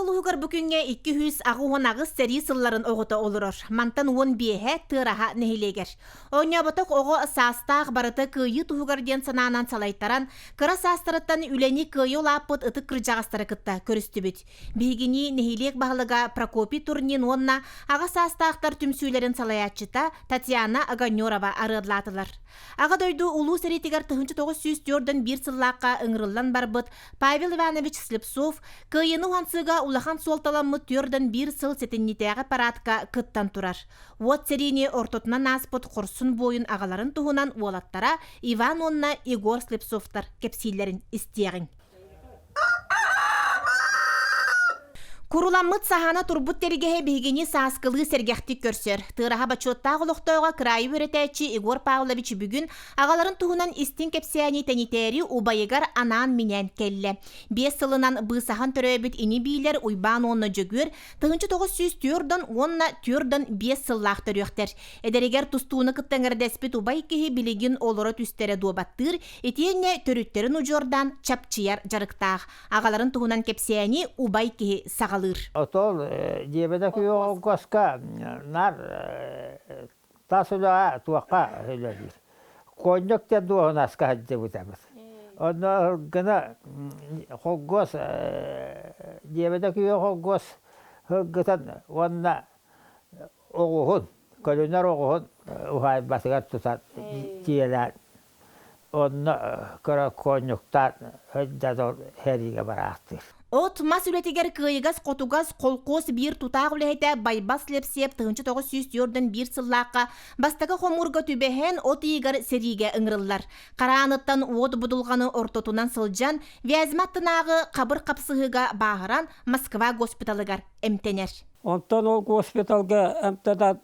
улууһугар бу күҥҥэ 288 сэрии сылларын оҕото олорор. Мантан 15-э Тыараһа нэһилиэгэр. Оонньооботох оҕо саастаах барыта кыайыы туһугар диэн санаанан салайтаран, кыра саастарыттан үлэни кыайа улааппыт ытык кырдьаҕастары кытта көрүстүбүт. Биһигини нэһилиэк баһылыга Прокопий Турнин уонна аҕа саастаахтар түмсүүлэрин салайааччыта Татьяна Огонерова арыаллаатылар. Аҕа дойду Улуу сэриитигэр 1941 сыллаахха ыҥырыллан барбыт Павел Иванович Слепцов Кыайыыны уһансыыга улахан суолталаммыт 41 сыл сэтинньитээҕи параадка кыттан турар. Уот сэриини ортотунан ааспыт хорсун буойун аҕаларын туһунан уолаттара Иван уонна Егор Слепцовтар кэпсииллэрин истиэҕиҥ. Куруламмыт саһаана турбут тэлгэһэ биһигини сааскылыы сэргэхтик көрсөр. Тыараһа бочуоттаах олохтооҕо кыраайы үөрэтээччи Егор Павлович бүгүн аҕаларын туһунан истиҥ кэпсээни тэнитээри убайыгар анаан-минээн кэллэ. 5 сылынан быысаһан төрөөбүт ини-биилэр Уйбаан уонна Дьөгүөр 1904 уонна 45 сыллаах төрүөхтэр. Эдэригэр тустууну кытта эҥэрдэспит убай киһи билигин олоро түстэрэ дуобаттыыр, итиэннэ төрүттэрин удьуордаан чапчыйар дьарыктаах. Аҕаларын туһунан кэпсээни убай киһи саҕалыыр. Отол дьиэбэтэ күйүөҕү наар тас үлэҕэ туохха үлэлиир. Конньук диэн дуоһунаска сылдьыбытабыт. Онно гына холкуос дьиэбэтэ күйүө холкуос сылгытын уонна оҕуһун, көлүнэр оҕуһун уһаайбатыгар тутан дьиэлээн Онно кыра куонньуктаан сылдьан сэриигэ бараахтыыр. От-мас үлэтигэр кыайыгас-хотугас холкуос биир тутаах үлэһитэ Байбал Слепсиэп 1941 сыллаахха бастакы хомуурга түбэһэн от ыйыгар сэриигэ ыҥырыллар. Харааныттан уот будулҕаны ортотунан сылдьан Вязьма аттынааҕы хабыр хапсыһыыга бааһыран Москва госпиталыгар эмтэнэр. Онтон ол госпиталга эмтэнэн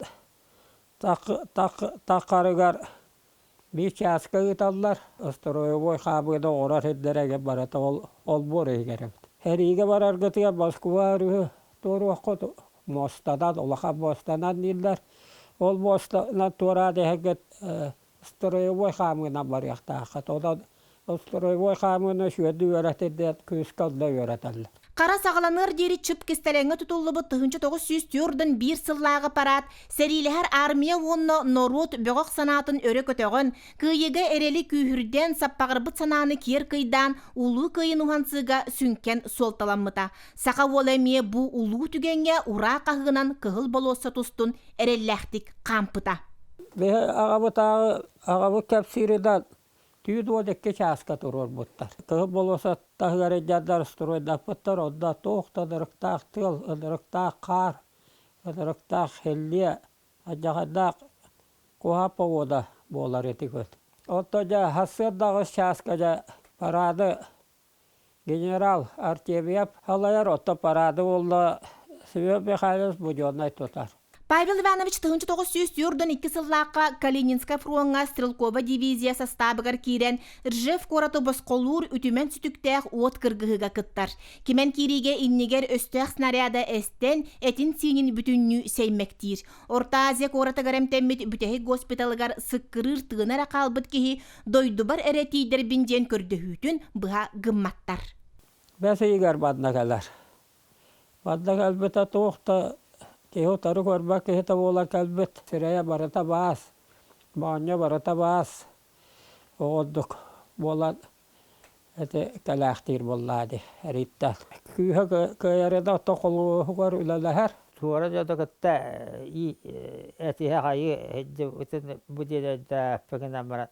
таххарыгар Биир чааска ыыталлар, строевой хаамыыны оҥорор сирдэрэ барыта ол олбуор иһигэр эбит. Сэриигэ бараргытыгар Москва өрүһү туоруоххут, муостанан, улахан муостанан дииллэр. Ол муостанан туораан иһэргит строевой хаамыынан барыахтааххыт. Онон строевой хаамыыны үчүгэйдик үөрэтин диэн күүскэ онно үөрэтэллэр. Хара саҕаланыар диэри чып кистэлэҥҥэ тутуллубут 1941 сыллааҕы парад сэриилэһэр армия уонна норуот бөҕөх санаатын өрө көтөҕөн, кыайыыга эрэли күүһүрдэн, саппаҕырбыт санааны киэр кыйдаан, Улуу Кыайыыны уһансыыга сүҥкэн суолталаммыта. Саха уола эмиэ бу улуу түгэҥҥэ ураа хаһыынан Кыһыл болуоссат устун эрэллээхтик хаампыта. Биһи аҕабытааҕы аҕабыт кэпсииринэн Түүн 12 чааска туруорбуттар. Кыһыл болуоссат таһыгар илдьэннэр стройдаппыттар, онно туох да ынырыктаах тыал, ынырыктаах хаар, ынырыктаах хиллиэ, алдьархайдаах куһаҕан погода буолар ити күн. Онтон дьэ сарсыарда 8 чааска дьэ парады генерал Артемьев салайар, оттон парады буолла Семен Михайлович Буденнай тутар. Павел Иванович 1942 сыллаахха Калининскай фроҥҥа стрелковай дивизия састаабыгар киирэн Ржев куораты босхолуур үтүмэн сүтүктээх уот кыргыһыыга кыттар. Кимэн киириигэ иннигэр өстөөх снаряда эстэн, этин-сиинин бүтүннүү сэймэктиир. Орто Азия куоратыгар эмтэммит бүтэһик госпиталыгар сыккырыыр тыына эрэ хаалбыт киһи дойдубар эрэ тиийдэрбин диэн көрдөһүүтүн быһа гымматтар. Бэс ыйыгар манна кэлэр. Манна кэлбитэ туох да киһи утары көрбөт киһитэ буолан кэлбит. Сирэйэ барыта баас, моонньо барыта баас оҕордук буолан ити кэлээхтиир буоллаа дии эриттэн. Күүһэ кыайарына ото холуоһугар үлэлэһэр. Туора дьону кытта этиһэ хайыы сылдьыбытын бу диэн өйдөөппүн баран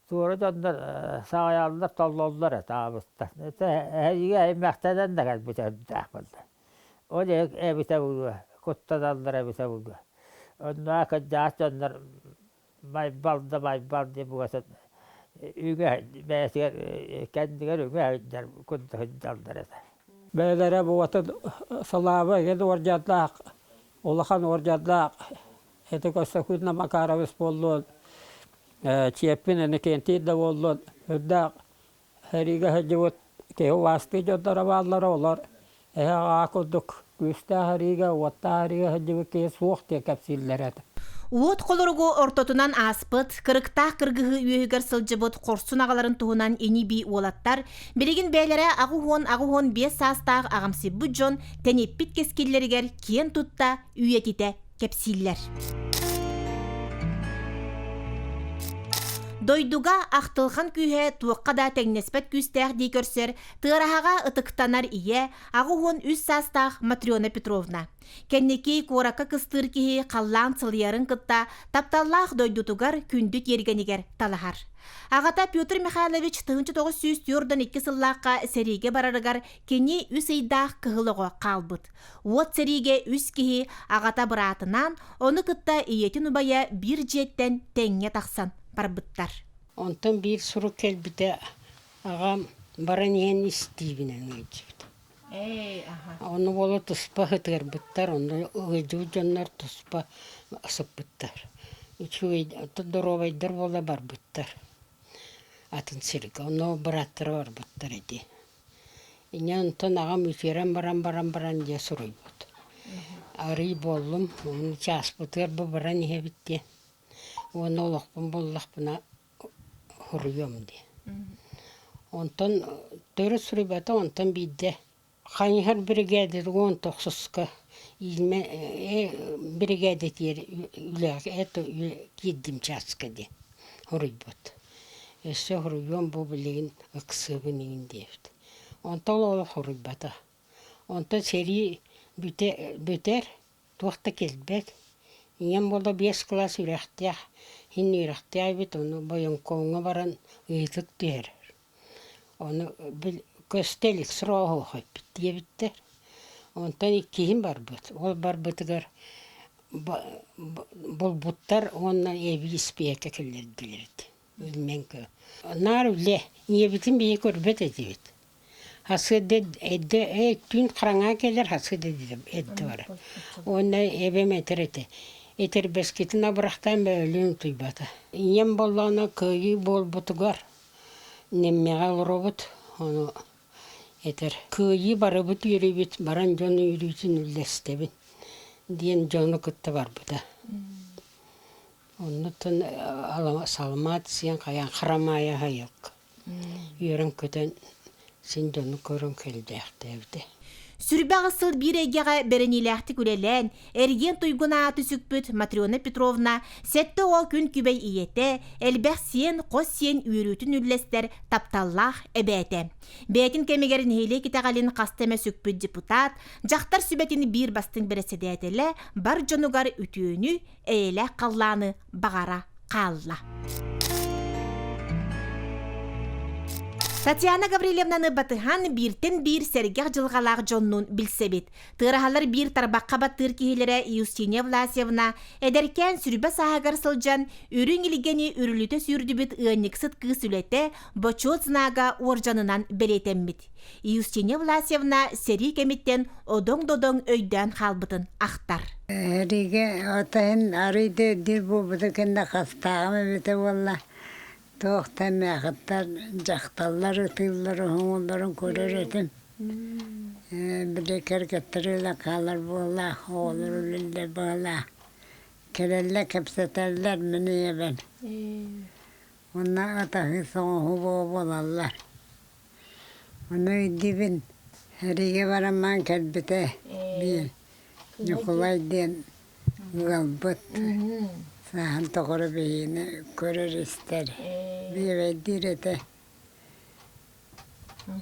туора дьоннор саҕайаллар толлоллор этэ аҕабыттан. Это эһиги аймахтанан да кэлбит өрдөөх буолла. Ол эбитэ буолуо, куттаналлар эбитэ буолуо. Оннуга кырдьаҕас дьоннор Байбал да Байбал диэн бугатын үҥэ бэйэтигэр кэннигэр үҥэ сылдьар курдук сылдьаллар этэ. Бэйэлэрэ бугатын Слава игин уордьаннаах, улахан уордьаннаах ити Көстөкүүн Макарович буоллун, Чиэппин Иннокентий да буоллун, үрдээх Сэриигэ сылдьыбыт киһи убаастыы дьонноро бааллара, олор эһэ аҕаа курдук күүстээх эриигэ, уоттаах эриигэ сылдьыбыт киһи суох диэн кэпсииллэрэ этэ. Уот холоругу ортотунан ааспыт, кырыктаах кыргыһыы үөһүгэр сылдьыбыт хорсун аҕаларын туһунан ини-бии уолаттар, билигин бэйэлэрэ 85 саастаах аҕамсыйбыт дьон тэниппит кэскиллэригэр киэн тутта үйэтитэ кэпсииллэр. Дойдуга ахтылҕан күүһэ туохха да тэҥнэспэт күүстээх дии көрсөр Тыараһаҕа ытыктанар ийэ 83 саастаах Матрена Петровна. Кэнники куоракка кыстыыр киһи халлаан сылыйарын кытта тапталлаах дойдутугар күндү тиэргэнигэр талаһар. Аҕата Петр Михайлович 1942 сыллаахха сэриигэ барарыгар кини үс ыйдаах кыһыл оҕо хаалбыт. Уот сэриигэ үс киһи аҕата быраатынаан, ону кытта ийэтин убайа биир дьиэттэн тэҥҥэ тахсан барбыттар. Онтон биир сурук кэлбитэ аҕам баран иһэн истиибинэн ыалдьыбыт. Ону буола туспа ытыарбыттар, онно ыалдьыбыт дьоннор туспа сыппыттар. Үчүгэй доруобайдар буола барбыттар атын сиргэ. Онно бырааттара барбыттар ити. Инньэ онтон аҕам үтүөрэн баран баран баран дьэ суруйбут. Арыый буоллум, ону чааспытыгар бу баран иһэбит диэн. Уонна олохпун буллахпына суруйуом диэн. Онтон төрүт суруйбата, онтон биирдэ хайыһар биригээдэ 19-ка иилмэ биригээдэтигэр үлэҕэ это киирдим чааска диэн суруйбут. Өссө суруйуом бу билигин ыксыыбын игин диэбит. Онтон ол суруйбата. Онтон сэрии бүтэр Туох да кэлбэт. Ийэм буола биэс кылаас үөрэхтээх, иһин үөрэхтээх эбит, ону бойоҥкоҥҥо баран ыйытык түһэрэр. Ону көстө илик сроһуох эппит диэбиттэр. Онтон иккиһин барбыт. Ол барбытыгар булбуттар уонна эбии испиэкэ киллэрдилэр этэ. Илмэн Наар үлэ. Ийэбитин биһиги көрбөт этибит. Сарсыарда эрдэ түүн хараҥаҕа кэлэр, сарсыарда эрдэ барар. Уонна эбэм этэр этэ, этэрбэскитин абырахтаан бөөлүүн утуйбата. Ийэм буоллаҕына кыайыы буолбутугар Нэммэҕэ олоробут, ону этэр: «Кыайыы барыбыт үөрүүбүт, баран дьон үөрүүтүн үллэстэбин» диэн дьону кытта барбыта. Оннуттан саламаат сиэн хайаан харамаайа аһайык. Үөрэн-көтөн син дьону көрөн кэлдээхтээбитэ. Сүрбэ аҕыс сыл биир эйгэҕэ бэриниилээхтик үлэлээн, эргиэн туйгун ааты сүкпүт Матрена Петровна сэттэ оҕо күн күбэй ийэтэ, элбэх сиэн, хос сиэн үөрүүтүн үллэстэр тапталлаах эбээтэ. Бэйэтин кэмигэр нэһилиэк итэҕэлин хаста эмэ сүкпүт депутат, дьахтар сүбэтин биир бастыҥ бэрэссэдээтэлэ бар дьонугар үтүөнү, эйэлээх халлааны баҕара хаалла. Татьяна Гаврильевнаны батыһан бииртэн биир сэргэх дьылҕалаах дьоннуун билсэбит. Тыараһалар биир тарбахха баттыыр киһилэрэ Юстиния Власьевна эдэркээн сүрбэ сааһыгар сылдьан үрүҥ илгэни үрүлүтэ сүүрдүбүт ыанньыксыт кыыс үлэтэ Бочуот знага уордьанынан бэлиэтэммит. Юстиния Власьевна сэрии кэмиттэн одоҥ-додоҥ өйдөөн хаалбытын ахтар. Эригэ отайын арыйда үрдүр буолбута кэннэ хастааҕым эбитэ буолла туох да эмээхиттэр дьахталлар ытыыллар уһуҥулларын көрөр этим. Били кэргэттэр илэ хаалар буоллаах, оҕолор үлэллэр баҕалаах. Кэлэллэр кэпсэтэллэр мин ийэбэр. Уонна атаһыы соҕуһу буолаллар. Ону өйдүүбүн, эриигэ бараммаан кэлбитэ биир Ньукулай диэн ыалбыт сааһын тухары биһигини көрөр-истэр, биэбэйдиир этэ.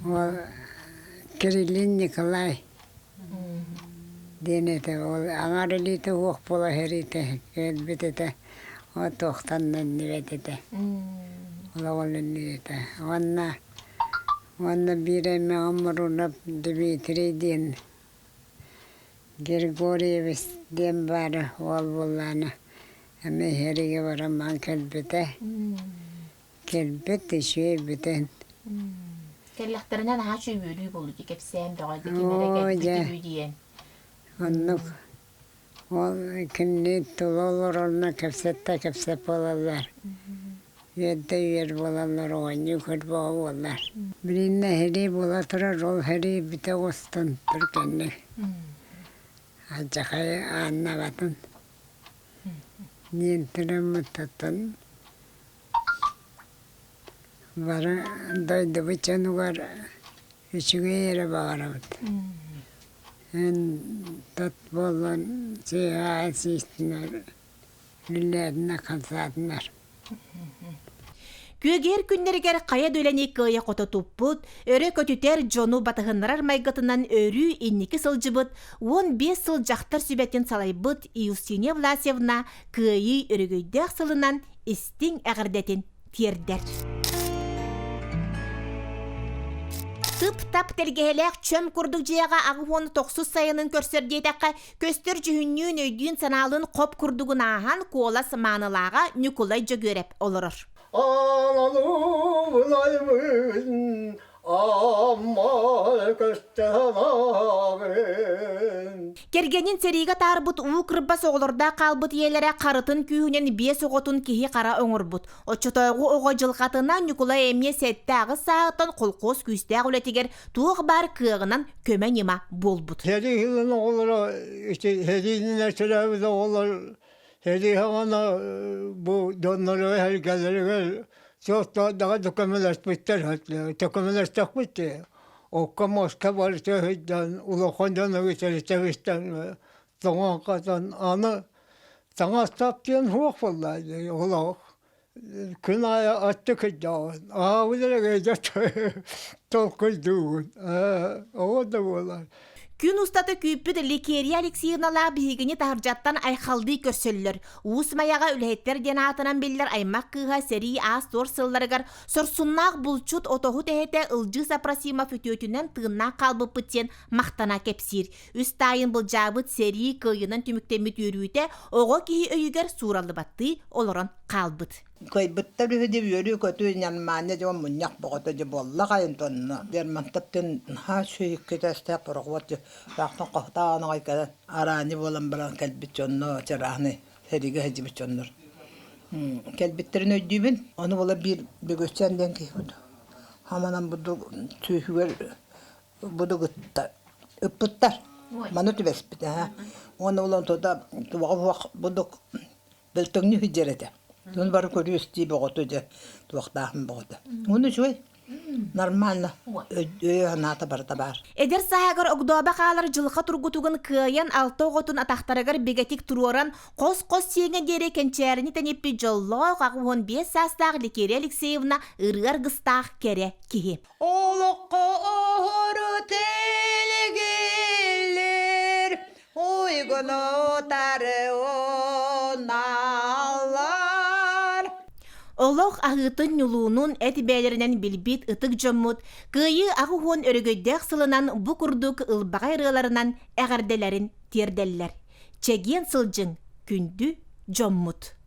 Ол Кириллин Николай диэн этэ, ол аҥар илиитэ уох буола сэриитэ кэлбит этэ, ол туохтан да иннибэт этэ, олоҕун иннибэтэ. Уонна Уонна биир эмэҕим Мурунов Дмитрий диэн Григорьевич диэн баара уол буоллаҕына эмиэ иһэригэ баран кэлбитэ. Кэлбит үчүгэй бүтэн. Кэллэхтэринэ наһаа үчүгэй үөрүү буолуо дии кэпсээн бөҕө ким эрэ кэлбит үһү диэн. Оннук Ол кинини тула олоронно кэпсэттэ кэпсэт буолаллар. Үөрдэ үөр буолаллар, оҕонньуу көрбөҕө буоллар. Билиннэ сэрии буола турар, ол сэрии бүтэ оҕустун түргэнник. Алдьархайы ааннабатын. Диэн тураммыттан бары дойдубут дьонугар үчүгэй эрэ баҕарабыт. Эн тот буолан сыыһа сиистинэр, үлэлээтинэр-хамсаатынар. Күөгэр күннэригэр хайа да үлэни кыайа-хото туппут, өрө көтүтэр дьону батыһыннарар майгытынан өрүү инники сылдьыбыт, 15 сыл дьахтар сүбэтин салайбыт Иустиния Власьевна Кыайыы өрөгөйдөөх сылынан истиҥ эҕэрдэтин тиэрдэр. Тып-тап тэлгэһэлээх чөм курдук дьиэҕэ 89 сайынын көрсөр диэтэххэ, көстөр дьүһүннүүн өйдүүн-санаалыын хоп курдугун ааһан куолас маанылааҕа Ньукулай Дьөгүөрэп олорор. Аналуулаймын Амма көстөмөҕүн. Кэргэнин сэриигэ таарбыт уу кырбас оҕолордоох хаалбыт ийэлэрэ харытын күүһүнэн биэс оҕотун киһи-хара оҥорбут. Оччотооҕу оҕо дьылҕатынан Ньукулай эмиэ 7-8 сааһыттан колхоз күүстээх үлэтигэр туох баар кыаҕынан көмө-ньыма буолбут. Сэрии сылын оҕолоро ити сэриинэн төрөөбүт оҕолор сэрии саҕана бу дьонноро эһэргэлэригэр суохтаадаҕа да көмөлөспүттэр көмөлөстөхпүт дии. Окко муоска барыта сылдьан улахан дьону үтэритэ тоҥон-хатан аны таҥас-сап диэн суох буолла дии олох күн аайы аттык сылдьаҕын аһаабыт эрэ толкуйдуугун оҕо да буолар. Күн устата күүппүт Ликерия Алексеевналаах биһигини таһырдьаттан айхаллыы көрсөллөр. Уус Майаҕа үлэһиттэр диэн аатынан биллэр аймах кыыһа сэрии аас-туор сылларыгар сорсуннаах булчут отоһут эһэтэ Ылдьыыс Апросимов үтүөтүнэн тыыннаах хаалбыппыт диэн махтана кэпсиир. Үс таайын былдьаабыт сэрии кыайыынан түмүктэммит үөрүүтэ оҕо киһи өйүгэр суураллыбаттыы олорон хаалбыт. Кыайбыттар үһү дип үөрүү-көтүү ньармаанньа дьон мунньах боҕото дьэ буолла хайын тонно. Лермонтовтын наһаа сүүһүккүтэстээх борохуот дьэ ыраахтан хохотоон аҕай кэлэн араанньы буолан баран кэлбит дьонно чарааны сэриигэ сылдьыбыт дьоннор кэлбиттэрин өйдүүбүн. Ону була биир Бөгөччөөн диэн киһи хаманан бурдук сүүһүгэр будугутта ыппыттар. Маны түбэспит аха. Уонна ол онтута туоҕа суох будук бөлтөҥнүү сылдьар этэ. Ону бары көрүү-истии бөҕөтө дьэ туохтаахын бөҕөтө. Уонна үчүгэй нормально өйө-санаата барыта баар. Эдэр сааһыгар огдообо хаалар дьылҕа тургутугун кыайан алта оҕотун атахтарыгар бигэтик туруоран хос-хос сиэҥэ диэри кэнчээрини тэниппит дьоллоох 85 саастаах Ликерия Алексеевна ырыа аргыстаах кэрэ киһи. Олоххо оһору тэлэгиллэр, уйгуну утары уналлар. Олох аһыытын-ньулуунун эт бэйэлэринэн билбит ытык дьоммут Кыайыы 80 өрөгөйдөөх сылынан бу курдук ылбаҕай ырыаларынан эҕэрдэлэрин тиэрдэллэр. Чэгиэн сылдьыҥ, күндү дьоммут!